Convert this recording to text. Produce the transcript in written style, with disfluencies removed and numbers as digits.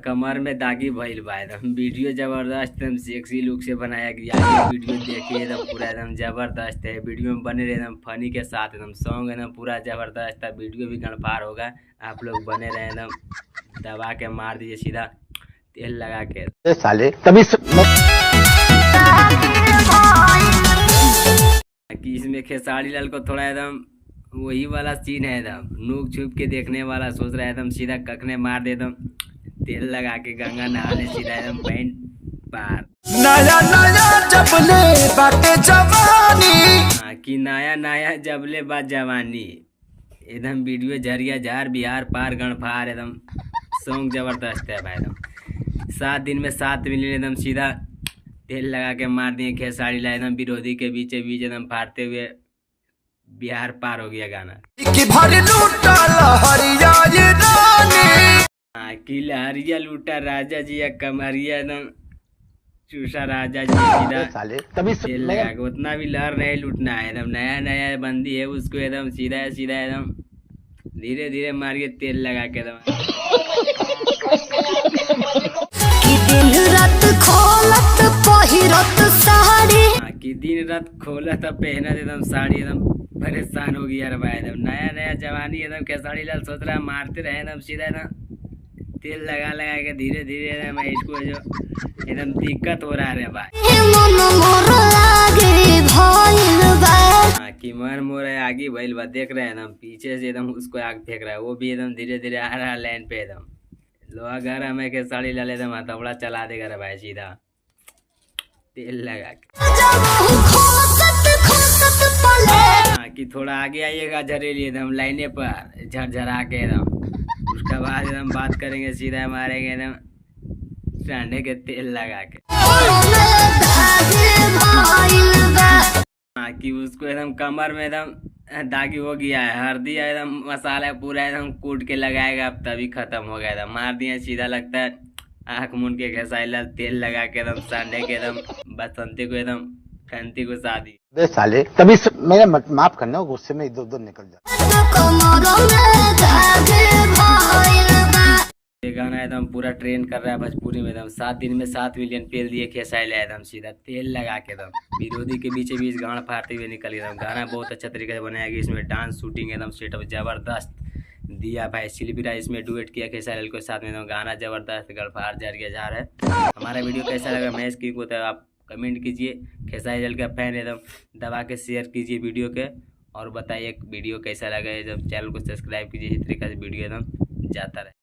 कमर में दागी भइल बा एकदम। वीडियो जबरदस्त एकदम सेक्सी लुक से बनाया गया है। वीडियो देखिए एकदम पूरा एकदम जबरदस्त है। वीडियो में बने रहे एकदम फनी के साथ, एकदम सॉन्ग एकदम पूरा जबरदस्त है। वीडियो भी गणपार होगा, आप लोग बने रहे एकदम दबा के मार दीजिए सीधा तेल लगा के। साले तभी कि इसमें खेसारी लाल को थोड़ा एकदम वही वाला सीन है, एकदम नूक छुप के देखने वाला। सोच रहा है एकदम सीधा कखने मार दे एकदम तेल लगा के गंगा नहाने सीधा एकदम पैंट पार। नया नया जबले बाटे जवानी। हाँ, कि नया नया जबले बा जवानी एकदम। वीडियो झरिया झार बिहार पार गणफार एकदम। सॉन्ग जबरदस्त है भाई एकदम। 7 दिन में 7 मिलियन एकदम सीधा तेल लगा के मार दिए खेसारी लाल एकदम। विरोधी के बीचे बीच एकदम फाड़ते हुए बिहार पार हो गया गाना। कि भर लूटा लहरिया ये रानी। हाँ, कि लहरिया लूटा राजा जी या कमरिया एकदम चूसा राजा जी सीधा साले तभी तेल लगा के। उतना भी लहर नहीं लूटना है एकदम। नया नया बंदी है उसको एकदम सीधा सीधा एकदम धीरे धीरे मारिए तेल लगा के एकदम। कि दिन रात खोलत पहिरत साड़ी। हाँ, कि दिन रात खोला तब पहना एकदम साड़ी एकदम परेशान हो गया रे भाई एकदम। नया नया जवानी एकदम खेसारी लाल सोच रहा है मारते रहे एकदम सीधा एकदम तेल लगा लगा के धीरे धीरे एकदम। इसको जो एकदम दिक्कत हो रहा है रे भाई। मन मोर आगे भइल बा। हाँ, कि मन मोर आगे भइल बा। देख रहे हैं एकदम पीछे से एकदम उसको आग फेंक रहा है, वो भी एकदम धीरे धीरे आ रहा है लाइन पे एकदम। लोहा गरम है खेसारी लाल एकदम हथौड़ा चला देगा रे भाई सीधा तेल लगा के। जब खोसत खोसत पले। हाँ, कि थोड़ा आगे आइएगा झरेली एकदम लाइने पर झरझरा के एकदम। उसके बाद एकदम बात करेंगे सीधा मारेंगे एकदम सांडे के तेल लगा के। दागे भइल बा। हाँ, कि उसको एकदम कमर में एकदम दागी हो गया है, हल्दी एकदम मसाला पूरा एकदम कूट के लगाएगा अब तभी खत्म हो गया एकदम। मार दिया सीधा लगता है आँख मूंद के खेसारी लाल तेल लगा के एकदम सांडे के एकदम बसंती को एकदम खंती को शादी। साले तभी मेरा माफ करना, गुस्से में इधर उधर निकल जाता। कमर में दागे भइल बा। ये गाना एकदम पूरा ट्रेंड कर रहा है भोजपुरी में एकदम। 7 दिन में 7 मिलियन पेल दिए खेसारी लाल एकदम सीधा तेल लगा के एकदम। विरोधी के बीचे बीच गांड फाड़ते हुए निकल गया एकदम। गाना बहुत अच्छा तरीके से बनाया गया, इसमें डांस शूटिंग एकदम सेटअप जबरदस्त दिया भाई। शिल्पी राय इसमें डुएट किया खेसारी लाल के साथ में एकदम। गाना जबरदस्त गड़फाड़ जरिया जा रहा है। हमारा वीडियो कैसा लगा महेश की को तो आप कमेंट कीजिए। खेसारी लाल का फैन एकदम दबा के शेयर कीजिए वीडियो के और बताइए वीडियो कैसा लगा। एकदम चैनल को सब्सक्राइब कीजिए। इसी तरीके से वीडियो एकदम जाता रहे।